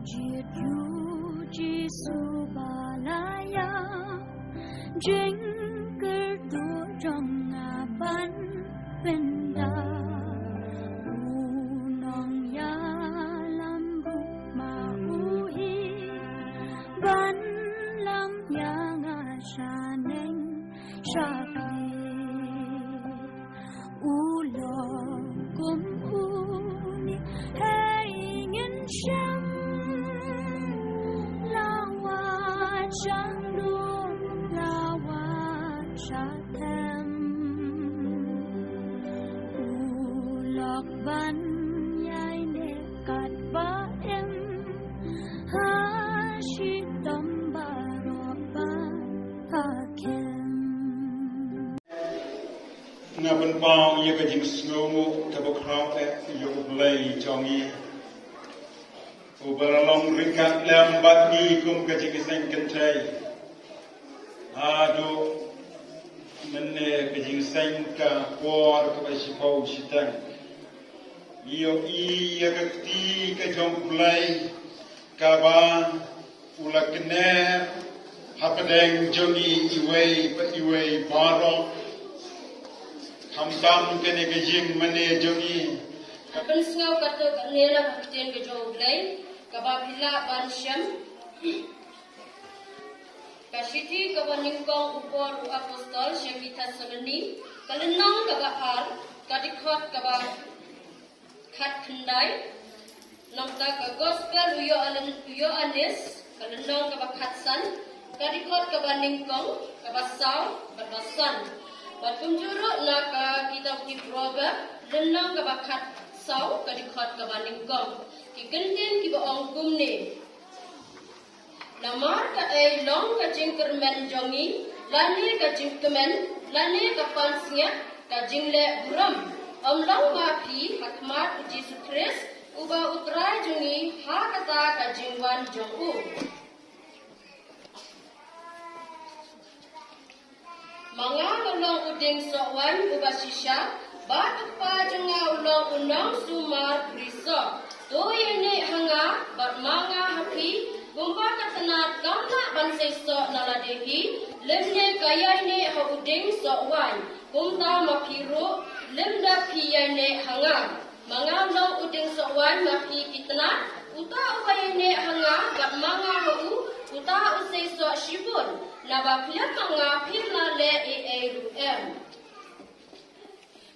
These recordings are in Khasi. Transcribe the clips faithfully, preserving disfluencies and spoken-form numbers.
Jied ïa u Jisu ba la ïap, jingkyrduh jong nga ban pynda. U nongïalam ruh ma u hi, ban lam ïa nga shaneng shaphrang. U long kum une, hei ngin shem. La wat shah num, la wat shah them. U lok ban ïaineh katba im, ha shitom baroh ba ha kem. Nga pynpaw ïa ka jingsngewnguh kaba khraw eh ïa U Blei jong ngi, uba la long ryngkat lem bad ngi kum ka jingseng kynthei. Haduh mynne ka jingseng ka por kaba shiphew shiteng. Ngi ïohi ïa ka kti ka jong U Blei kaba u la kner hapdeng jong ngi iwei pa iwei baroh. Khamtam kane ka jingmane jong ngi. Ka pynsngew katto katne na ka ktien ka jong U Blei kaba phi lah ban shem. Ka shithi kaba nyngkong u Paul u apostol sha ki Thessaloni, ka lynnong kaba ar, ka dkhot kaba khatkhyndai. Nangta ka gospel u Ïoan-, u Ïoannis, ka lynnong kaba khatsan, ka dkhot kaba nyngkong, kaba saw, kaba san. Bad kumjuh ruh na ka kitab ki Proverb, lynnong kaba khatsaw, ka dkhot kaba nyngkong. Ki kyntien kiba ong kumne. Namar kaei long ka jingkyrmen jong ngi, lane ka jingkmen, lane ka pansngiat, ka jingleh burom? Ym long ma phi ha khmat U Jisu Khrist, uba U Trai jong ngi, ha kata ka jingwan jong u. Ma nga nga long u dieng soh waiñ uba shisha, bad u kpa jong nga u long u nongsumar brisoh. To ïaineh ha nga, bad ma nga ha phi, kumba ka tnat kam lah ban sei soh na lade hi, lymne ka ïaineh ha u dieng soh waiñ. Kumta ma phi ruh, lymda phi ïaineh ha nga. Ma nga long u dieng soh waiñ, ma phi ki tnat, uta uba ïaineh ha nga bad ma nga ha u, uta u sei soh shibun, naba khlem ma nga phim lah leh ei ei ruh em.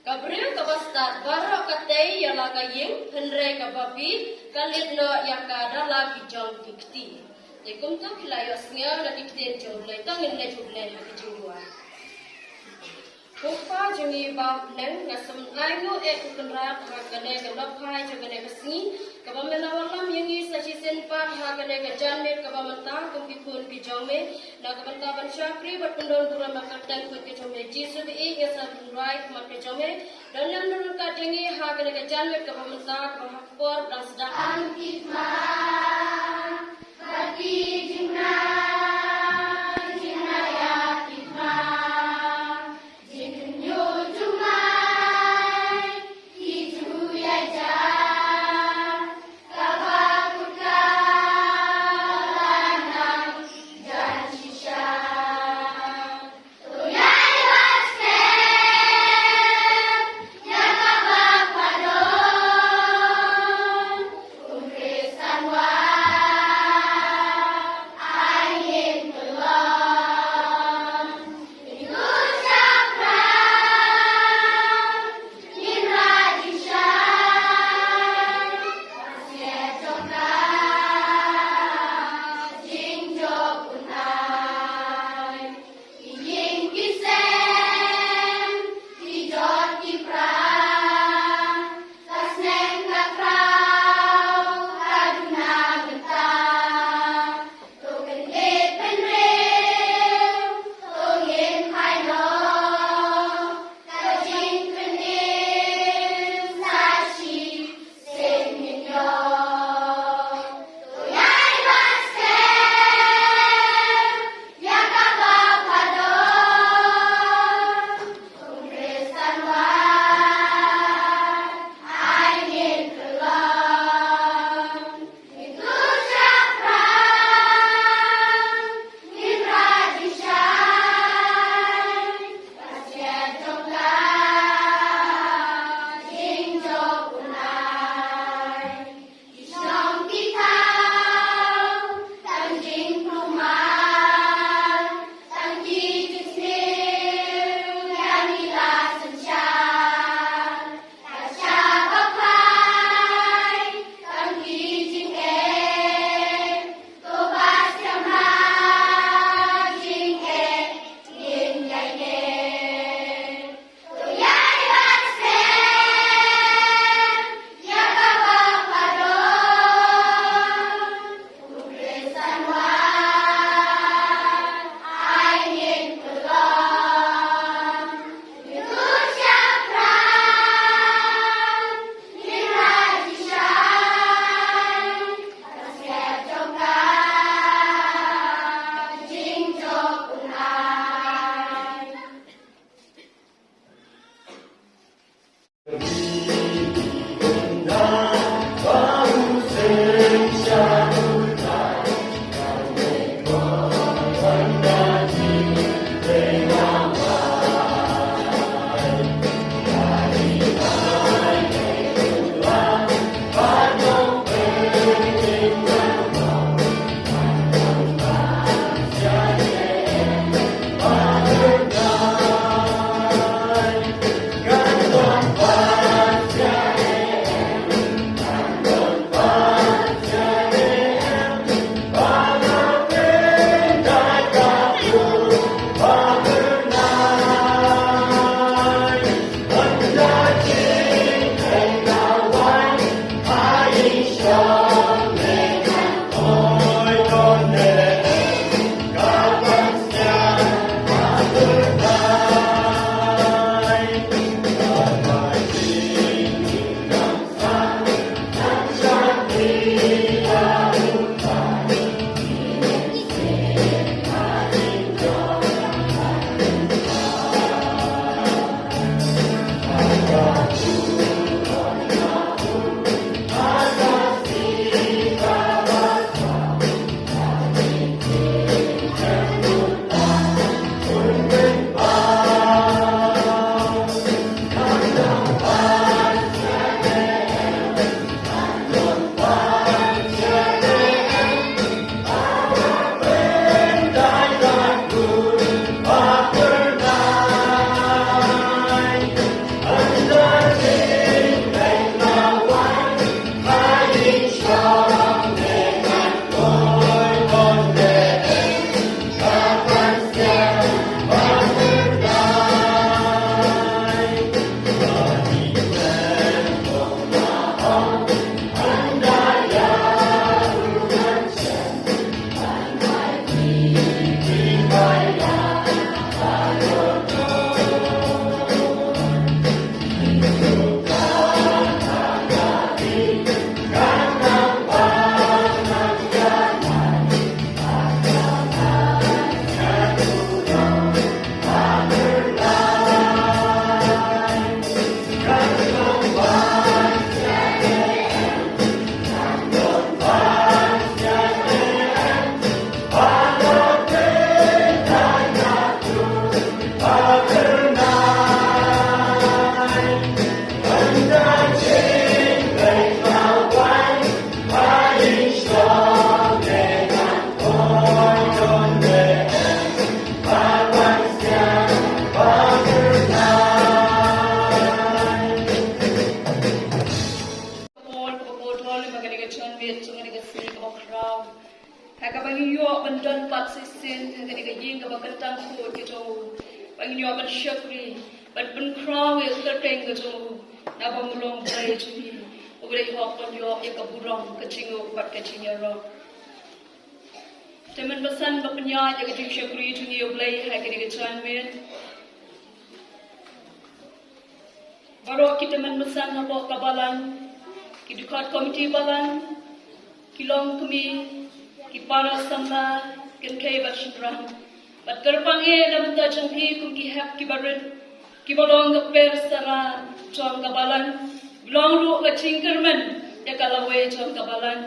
Ka briew kaba stad baroh ka tei ïa la ka ïing, hynrei kaba bieit ka leit noh ïa ka da la ki jong ki kti. Te kumta phi la ïohsngew na ki ktien jong U Blei, to ngin leit sha U Blei ha ka jingduwai. Ko Kpa jong ngi ba ha bneng, nga sngewbha ïa u Kynrad ha kane ka lok hai jong kane ka sngi, kaba me la wallam ïa ngi sa shisien pat ha kane ka janmiet kaba mynta kum ki khun ki jong me, na ka bynta ban shakri bad pyndonkam ïa ka kyrteng Khun ka jong me Jisu ba ïeit, nga sa rung rwai khmat ka jong me, don lem don ryngkat ïa ngi ha kane ka janmiet kaba mynta kaba ha ka por dang sdang. Am tip ma, ba ki jingna, jingna ïa tip ma. Ka janmiet jong kane ka sngi kaba khraw, ha kaba ngi ïoh ban don pat shisien ha kane ka ïing kaba kyntang khuid ka jong u, ba ngi ïoh ban shakri, ban pynkhraw ïa ka kyrteng ka jong u, na ba u long Blei jong ngi, uba dei hok ban ïoh ïa ka burom, ka jingïarap bad ka jingïaroh. Te mynbasan ba pynïaid ïa ka jingshakri jong ngi ïa u Blei ha kane ka janmiet, baroh ki tymmen basan hapoh ka balang, ki dkhot komiti balang, ki longkmie, ki para samla, kynthei bad shynrang, bad kyrpang eh na bynta jong phi kum ki hep ki barit, kiba long ka per sara jong ka balang, long ruh ka jingkyrmen ïa ka lawei jong ka balang.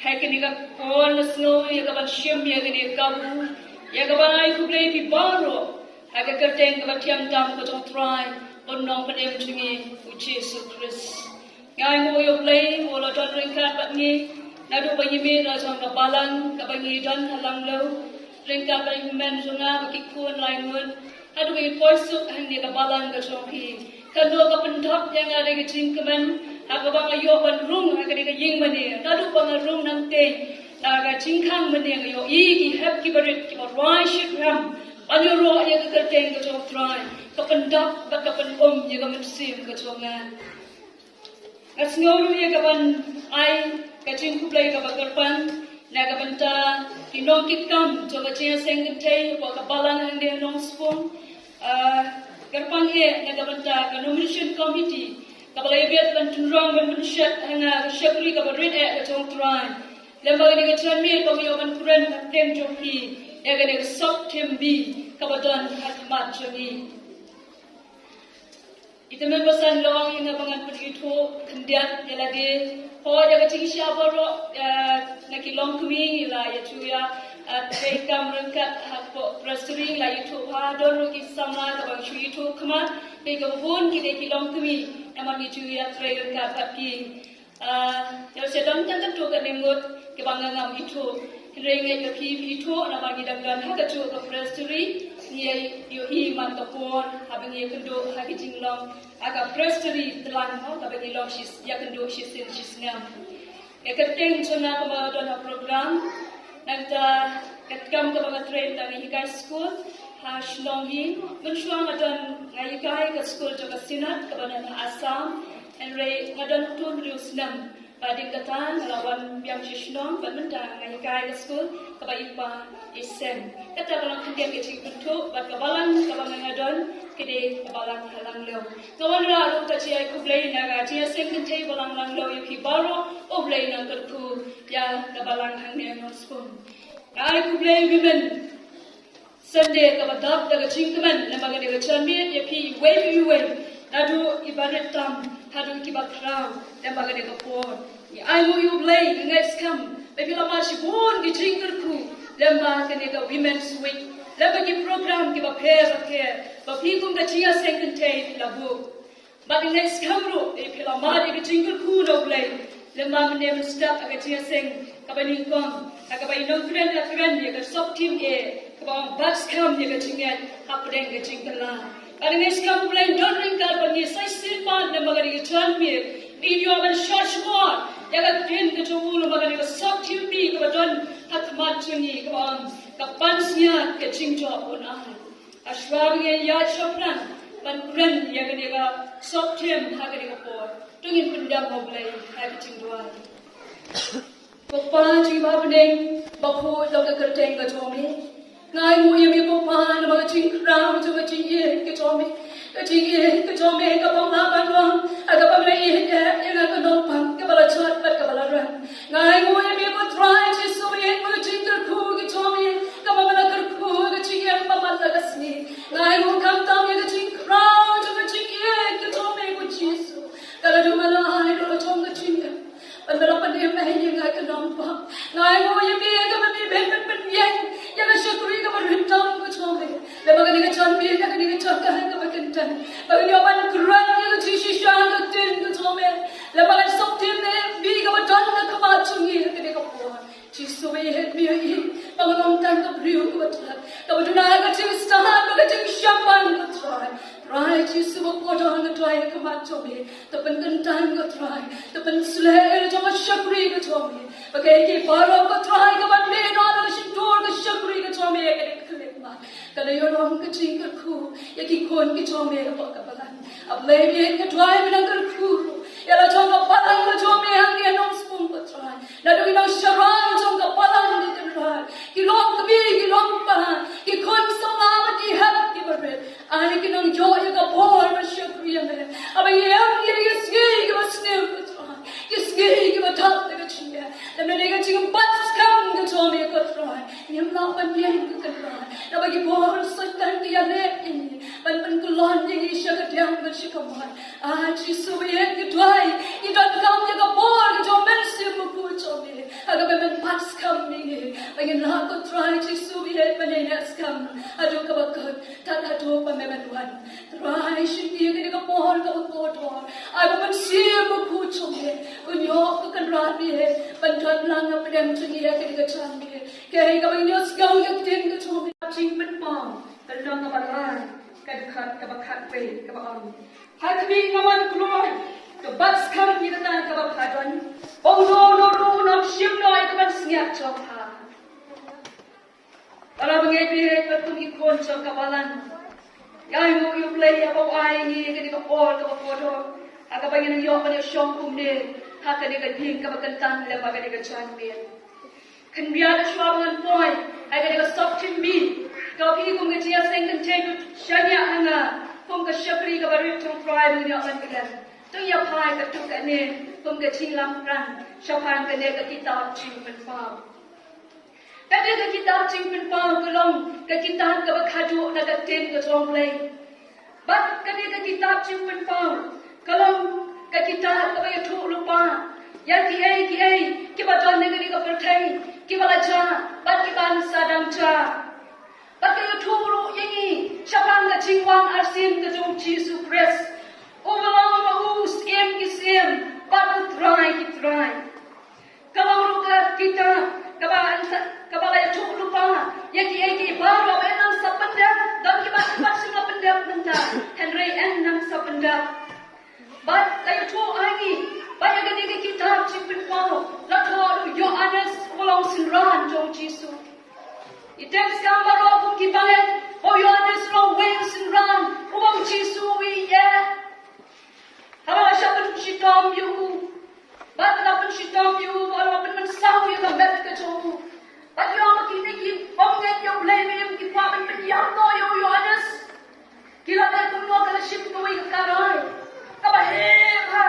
Ha kane ka por nga sngew ïa ka ban shim ïa kane ka kabu, ïa ka ban ai khublei ïa phi baroh ha ka kyrteng kaba thiang tam ka jong u Trai bad u Nongpynim jong ngi u Jisu Khrist. Nga ainguh ïa u Blei uba la don ryngkat bad ngi naduh ba ngi mih na jong ka balang kaba ngi don ha Langlo, ryngkat bad i hynmen jong nga bad ki khun lai ngut, haduh ba ngi poi suk hangne ha ka balang ka jong phi. Kano ka pyndap ïa nga da ka jingkmen ha kaba nga ïoh ban rung ha kane ka ïing mane, naduh ba nga rung nangtei na ka jingkhang mane, nga ïohi ki hep ki barit kiba rwai shitrhem ban ïaroh ïa ka kyrteng ka jong u Trai, ka pyndap bad ka pynum ïa ka mynsiem ka jong nga. Nga sngew ruh ïa ka ban ai ka jingkhublei kaba kyrpang na ka bynta ki nongkitkam jong ka jingïaseng kynthei hapoh ka balang hangne ha Nongspung. Ah, kyrpang eh na ka bynta ka nomination committee kaba la ïabit ban tynrong ban pynshet ha nga ka shakri kaba rit eh ka jong u Trai. Lem bad kane ka janmiet ba nga ïoh ban kren ha pdeng jong phi ïa kane ka sop thim B kaba don ha khmat jong ngi. Ïa te mynba san long ïa nga ba ngan pynithuh khyndiat ïa lade. Hooid, ïa ka jingshisha baroh, eh, na ki longkmie ngi la ïathuh ïa, eh, treikam ryngkat hapoh Presbytery ngi la ïathuh bha, don ruh ki samla kaba ngi shu ïathuh khmat. Te kaba bun ki dei ki longkmie namar ngi ju ïatrei ryngkat bad ki. Ah, ïa, sha don tang katto katne ngut kiba nga ngam ithuh. Hynrei nga ngeit ba phi phi ithuh namar ngi dang don ha kajuh ka Presbytery, ngi ïohi man ka por haba ngi ïakynduh ha ka jinglong ha ka Presbytery tlang, haba ngi long shi, ïakynduh shisien shisnem. Ïa ka kyrteng jong nga kumba don ha program, nangta katkam kaba nga trei tang hikai skul ha shnong hi. Mynshuwa nga don nga hikai ka skul jong ka Synod kaba don ha Assam. Hynrei nga don khatduh snem. Ba ding kata nga la wan biang sha shnong bad mynta nga hikai ka skul kaba i pa i sem. Kata ka long khyndiat ka jingkynthoh bad ka balang kaba nga don ka dei ka balang ha Langlo. Nga wanrah ruh ka jingïakhublei na ka jingïaseng kynthei balang Langlo ïa phi baroh, U Blei un nang kyrkhu ïa ka balang hangne ha Nongspung. Nga ai khublei Women Sunday kaba dap da ka jingkmen, lem bad kane ka janmiet ïa phi iwei pa iwei, naduh i barit tam haduh kiba khraw, lem bad kane ka por. Ngi ainguh ïa U Blei, ngi ngeit skhem ba phi la mad shibun ki jingkyrkhu lem bad kane ka Women's Week, lem bad ki program kiba pher bapher ba phi kum ka jingïaseng kynthei phi la buh. Bad ngi ngeit skhem ruh, eh, phi la mad ïa ka jingkyrkhu na U Blei. Lem bad mynne mynstep ha ka jingïaseng kaba nyngkong, ha kaba i nongkren la kren ïa ka sopthim A, kaba ong bat skhem ïa ka jingngeit hapdeng ka jingkylla. Bad ngi ngeit skhem U Blei un don ryngkat bad ngi sa shisien pat lem bad kane ka janmiet. Ngi ïoh ban shah shkor ïa ka ktien ka jong u lem bad kane ka sopthim B kaba don ha khmat jong ngi kaba ong ka pansngiat ka jingjop un ai. Hashwa ba ngi ïaid shaphrang ban kren ïa kane ka sopthim ha kane ka por, to ngin pyndem ha U Blei ha ka jingduwai. Ko Pa jong ngi ba ha bneng, ba khuid long ka kyrteng ka jong me. Nga ainguh ïa me ko Pa namar ka jingkhraw jong ka jingïeit ka jong me. Ka jingïeit ka jong me kaba me la ban long, kaba me la ïeit ïa nga ka nongpang kaba la jot bad kaba la rem. Nga ainguh ïa me ko Trai Jisu, ïa ka jingkyrkhu ka jong me kaba me la kyrkhu ka jingim ba man la ka sngi. Nga ainguh khamtam ïa ka jingkhraw jong ka jingïeit ka jong me ko Jisu. Ka la dei me la ai da la jong ka jingim. Bad me la pynim ïa nga ka nongpang. Nga ainguh ïa me kaba me ban pynïeng ïa ka shakri kaba rit tam ka jong me. Lem bad kane ka janmiet, ïa kane ka jaka kaba kynthei, ba ngi ïoh ban kren ïa ka jingshisha ka ktien ka jong me. Lem bad ka sopthim B kaba don ha khmat jong ngi ha kane ka por. Jisu, me ïeit me ïohi ba nga long tang ka briew kaba tlot, kaba duna ka jingstad bad ka jingshemphang ko Trai. Trai Jisu, ba kordor nga duwai ha khmat jong me, to pynkyntang ko Trai, to pynsleh ïa la jong ka shakri ka jong me. Ba kaei kaei baroh ko Trai kaba me don ha ka shyntur ka shakri ka jong me, ka dei ka khyllipmat, ka la ïoh long ka jingkyrkhu ïa ki khun ki jong me hapoh ka balang. A Blei me, nga duwai me nang kyrkhu ruh ïa la jong ka balang ka jong me hangne ha Nongspung ko Trai. Naduh ki nongshakri jong ka balang, ko Trai, ki longkmie, ki longkpa, ki khun samla bad ki hep ki barit, ai ki nang ïoh ïa ka bor ban shakri ïa me. Haba ngi ïam ïa ki sngi kiba sniew ko Trai, ki sngi kiba dap da ka jingeh, lymne da ka jingbat skhem ka jong me ko Trai, ngim lah ban ïeng ko Trai, naba ki bor Soitan ki ïaleh ïa ngi ban pynkyllon ïa ngi sha ka diang bad sha ka mon. A Jisu, ba ïeit, nga duwai, ngi donkam ïa ka bor ka jong u Mynsiem Bakhuid jong me, ha kaba men bat skhem ïa ngi, ba ngin lah ko Trai Jisu, ba ïeit, ban ïaineh skhem haduh kaba kut, tad haduh ba me men wan. Trai, shim ïa kane ka por kaba kordor, ai ba u Mynsiem Bakhuid jong me un ïoh ka kynrad me ban don lang hapdeng jong ngi ha kane ka jingim. Kaei kaba ngin ïohsngew ïa ka ktien ka jong me. Jingpynpaw, ka lynnong kaba lai, ka dkhot kaba khatwei, kaba ong: Ha khmih, nga wan kloi, to bat skhem ïa kata kaba pha don, ba uno uno ruh un ym shim noh ïa ka ban sngap jong pha. Para bangeit, bad kum ki khun jong ka balang, ïa ngi ruh, U Blei haba u ai ïa ngi kane ka por kaba kordor, ha kaba ngin ïoh ban ïashong kumne ha kane ka ïing kaba kyntang lem bad kane ka janmiet. Khyndiat shuwa ba ngan poi ha kane ka sop jingmih, to phi kum ka jingïaseng kynthei to shaniah ha nga kum ka shakri kaba rit jong U Trai, ba ngin ïoh ban kren. To ïa phai katto katne kum ka jinglam krang shaphang kane ka kitab Jingpynpaw. Kane ka kitab Jingpynpaw ka long ka kitab kaba khadduh na ka ktien ka jong U Blei. Bad kane ka kitab Jingpynpaw ka long ka kitab kaba ïathuhlypa ïa kiei kiei kiba don ha kane ka pyrthei, kiba la jia bad kiban sa dang jia. Bad ka ïathuh ruh ïa ngi shaphang ka jingwan arsien ka jong U Jisu Khrist, uba long ba u Syiem ki syiem bad U Trai ki trai. Ka long ruh ka kitab kaba, kaba la ïathuhlypa ïa kiei kiei baroh ba nang sa pyndep, don kiba, kiba shu la pyndep mynta, hynrei yn nang sa pyndep. Bad la ïathuh ha ngi ba ïa kane ka kitab Jingpynpaw la thoh da u Ïoannis uba long synran jong U Jisu. Ngi tip skhem baroh kum ki bangeit ba u Ïoannis u long uwei u synran uba U Jisu u ïeit. Haba la shah pynshitom ïa u, bad la pynshitom ïa u, bad la pynmynsaw ïa ka met ka jong u, bad ïa ma kine ki bym ngeit ïa U Blei, ba kim kwah ban pynïap noh ïa u Ïoannis, ki la leh kumno? Ka la shim kawei ka karai kaba heh bha,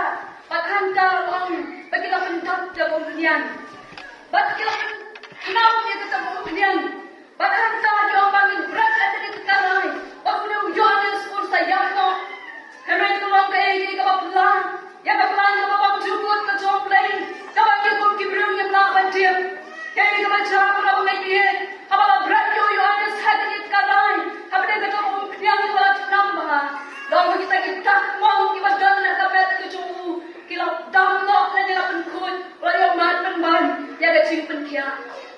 bad hangta la ong ba ki la pyndap da ka umphniang. Bad ki la pynïap ïa kata ka umphniang. Bad hangta ki ong ba ngin bret ïa kane ka karai, bad une u Ïoannis un sa ïap noh. Hynrei ka long kaei kaei kaba phylla ïa ka plan kaba bymjukut ka jong U Blei, kaba ngi kum ki briew ngim lah ban tip. Kaei kaba jia, para bangeit, haba la bret ïa u Ïoannis ha kane ka karai, hapdeng kata ka umphniang kaba la thnam bha, long ba kita ki dak mong kiba don ha ka met ka jong u ki la dam noh lane la pynkhuid, la ïoh mad pynban ïa ka jingpynkhiah.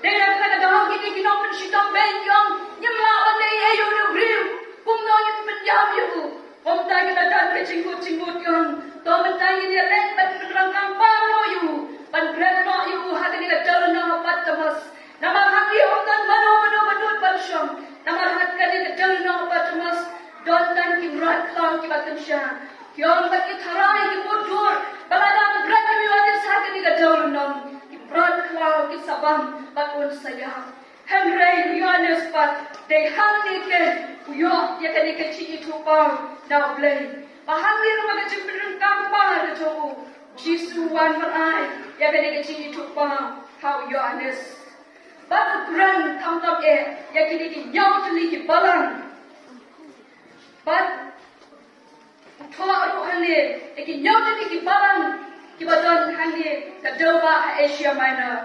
Dei na kata ka daw kine ki nongpynshitom beiñ ki ong, ngim lah ban leh ei ei ïa une u briew, kumno ngin pynïap ïa u? Kumta ki la don ka jingkut jingmut, ki ong, to mynta ngin ïaleit ban pynrangkam noh ïa u, ban bret noh ïa u ha kane ka dewlynnong ha Patmos. Namar hangne ym don mano mano ba nud ban shong, namar ha kane ka dewlynnong ha Patmos don tang ki mrad khlaw kiba kynsha. Ki ong ba ki tharai, ki mutdur ba lada ngi bret ïa u Ïoannis ha kane ka dewlynnong, ki mrad khlaw kin sa bam bad un sa ïap. Hynrei u Ïoannis pat, dei hangne keiñ u ïoh ïa kane ka jingithuhpaw na U Blei, ba hangne ruh ha ka jingpynryngkang kpa ka jong u, u Jisu u wan ban ai ïa kane ka jingithuhpaw ha u Ïoannis. Bad u kren tam tam eh ïa kine ki hynñiew tylli ki balang. Bad u thoh ruh hangne ïa ki hynñiew tylli ki balang kiba don hangne ka dewbah ha Asia Minor.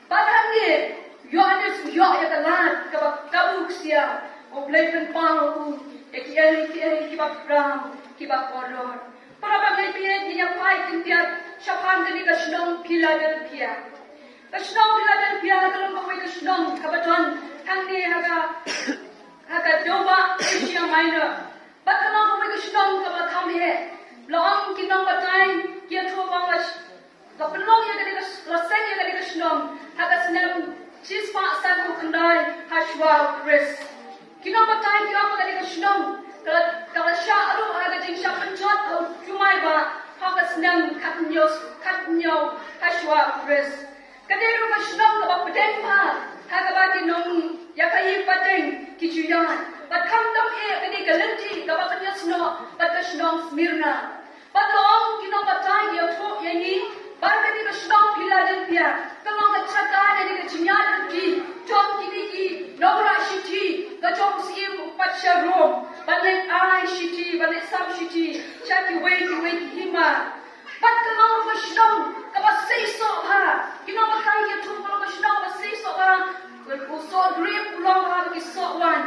Bad hangne u Ïoannis u ïoh ïa ka lad kaba kabu ksiar, U Blei pynpaw ïa u ïa kiei kiei kiba khraw, kiba kordor. Para bangeit, ngin ïa peit khyndiat shaphang kane ka shnong Philadelphia. Ka shnong Philadelphia ka long kawei ka shnong kaba don hangne ha ka, ha ka dewbah Asia Minor. Bad ka long kawei ka shnong kaba kham heh. La ong ki nongbatai ki ïathuh ba la sh-, la pynlong ïa kane ka sh-, la seng ïa kane ka shnong ha ka snem shispah sanphew khyndai ha shuwa u Khrist. Ki nongbatai ki ong ba kane ka shnong ka la, ka la shah ruh ha ka jingshah pynjot ha u Jumai Bah ha ka snem khathynñiew, khathynñiew ha shuwa u Khrist. Kane ruh ka shnong kaba pdeng bha ha kaba ki nongïakhaïi pateng ki ju ïaid. Bad khamtam eh kane ka lynti kaba pynïasnoh bad ka shnong Smyrna. Bad la ong ki nongbatai ki ïathuh ïa ngi ba kane ka shnong Philadelphia ka long ka jaka ne ka jingïaid lynti jong kine ki nongrah shithi ka jong u syiem u patsha Rom ban leit ai shithi, ban leit sam shithi sha kiwei kiwei ki hima. Bad ka long ka shnong kaba seisoh bha. Ki nongbatai ki ïathuh ka long ka shnong kaba seisoh bha. U soh grep u long bha bad ki soh waiñ.